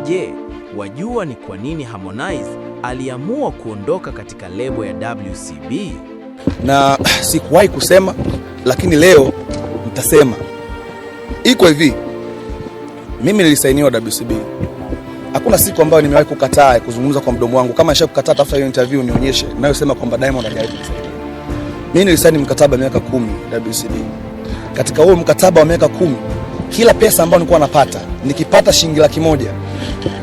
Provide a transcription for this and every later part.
Je, wajua ni kwa nini Harmonize aliamua kuondoka katika lebo ya WCB? Na sikuwahi kusema, lakini leo nitasema. Iko hivi, mimi nilisainiwa WCB. Hakuna siku ambayo nimewahi kukataa kuzungumza kwa mdomo wangu. Kama nishakukataa, tafuta hiyo interview nionyeshe ninayosema kwamba Diamond hajawahi kunisaidia. Mimi nilisaini mkataba miaka 10 WCB. Katika huo mkataba wa miaka 10, kila pesa ambayo nilikuwa napata, nikipata shilingi 100,000,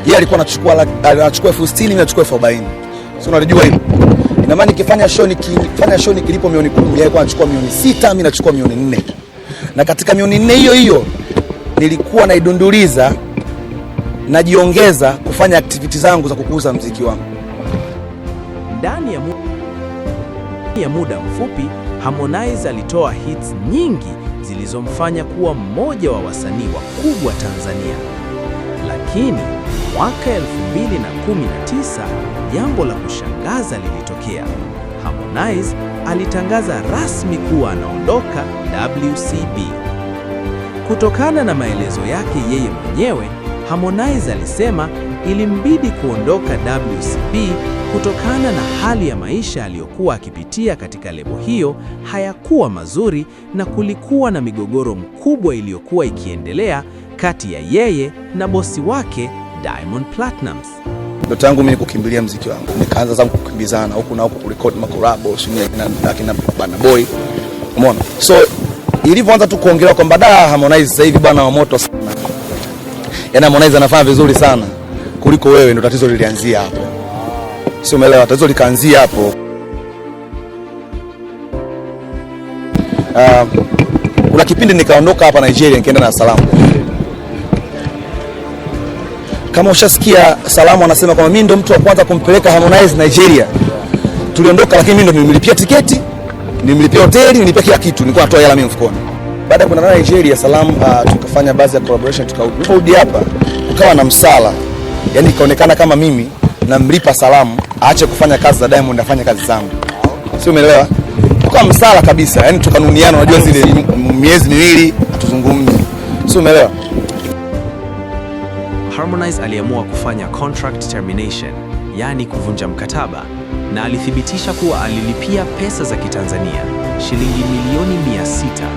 yeye alikuwa anachukua 60,000, mimi nachukua 40,000. Sio, unajua hilo? Ina maana nikifanya show nikilipo milioni 10, yeye alikuwa anachukua milioni 6, mimi nachukua milioni 4. Na katika milioni 4 hiyo hiyo nilikuwa naidunduliza, najiongeza kufanya activity zangu za kukuza mziki wangu. Ndani ya muda mfupi, Harmonize alitoa hits nyingi zilizomfanya kuwa mmoja wa wasanii wakubwa Tanzania. Lakini mwaka 2019 jambo la kushangaza lilitokea. Harmonize alitangaza rasmi kuwa anaondoka WCB. Kutokana na maelezo yake yeye mwenyewe, Harmonize alisema ilimbidi kuondoka WCB kutokana na hali ya maisha aliyokuwa akipitia katika lebo hiyo hayakuwa mazuri na kulikuwa na migogoro mkubwa iliyokuwa ikiendelea kati ya yeye na bosi wake Diamond Platnumz. Ndoto yangu mimi ni kukimbilia mziki wangu. Nikaanza zangu kukimbizana huku na huku, kurekodi makolabo, sio na akina Burna Boy. Umeona? So ilivyoanza tu kuongelewa kwamba da, Harmonize sasa hivi bwana wa moto sana. Yaani Harmonize anafanya vizuri sana kuliko wewe, ndo tatizo lilianzia hapo. Sio, umeelewa? Tatizo likaanzia hapo. Kuna kipindi nikaondoka hapa Nigeria nikaenda na Salamu. Kama ushasikia Salamu anasema kwamba mimi ndo mtu wa kwanza kumpeleka Harmonize Nigeria. Tuliondoka, lakini mimi ndo nilimlipia tiketi, nilimlipia hoteli, nilipia kila kitu, nilikuwa natoa hela mimi mfukoni. Baada ya kwenda Nigeria Salamu, tukafanya baadhi ya collaboration, tukarudi. Tuliporudi hapa kukawa na msala. Yaani ikaonekana kama mimi namlipa Salamu aache kufanya kazi za Diamond afanye kazi zangu. Sio, umeelewa? Tukawa msala kabisa, yaani tukanuniana, unajua zile miezi 2 hatuzungumzi. Sio, umeelewa? Harmonize aliamua kufanya contract termination, yaani kuvunja mkataba, na alithibitisha kuwa alilipia pesa za Kitanzania shilingi milioni 600.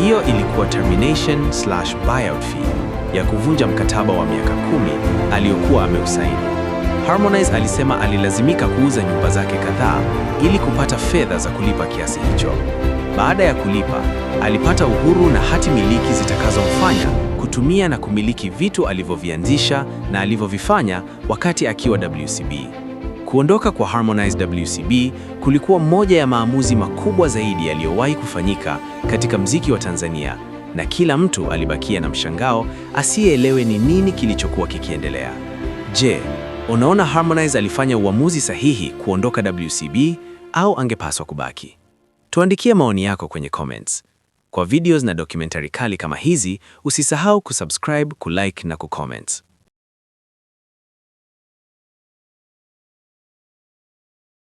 Hiyo ilikuwa termination/buyout fee ya kuvunja mkataba wa miaka 10 aliyokuwa ameusaini. Harmonize alisema alilazimika kuuza nyumba zake kadhaa ili kupata fedha za kulipa kiasi hicho. Baada ya kulipa, alipata uhuru na hati miliki zitakazomfanya kutumia na kumiliki vitu alivyovianzisha na alivyovifanya wakati akiwa WCB. Kuondoka kwa Harmonize WCB kulikuwa moja ya maamuzi makubwa zaidi yaliyowahi kufanyika katika mziki wa Tanzania, na kila mtu alibakia na mshangao asiyeelewe ni nini kilichokuwa kikiendelea. Je, unaona Harmonize alifanya uamuzi sahihi kuondoka WCB au angepaswa kubaki? Tuandikie maoni yako kwenye comments. Kwa videos na documentary kali kama hizi, usisahau kusubscribe, kulike na kucomment.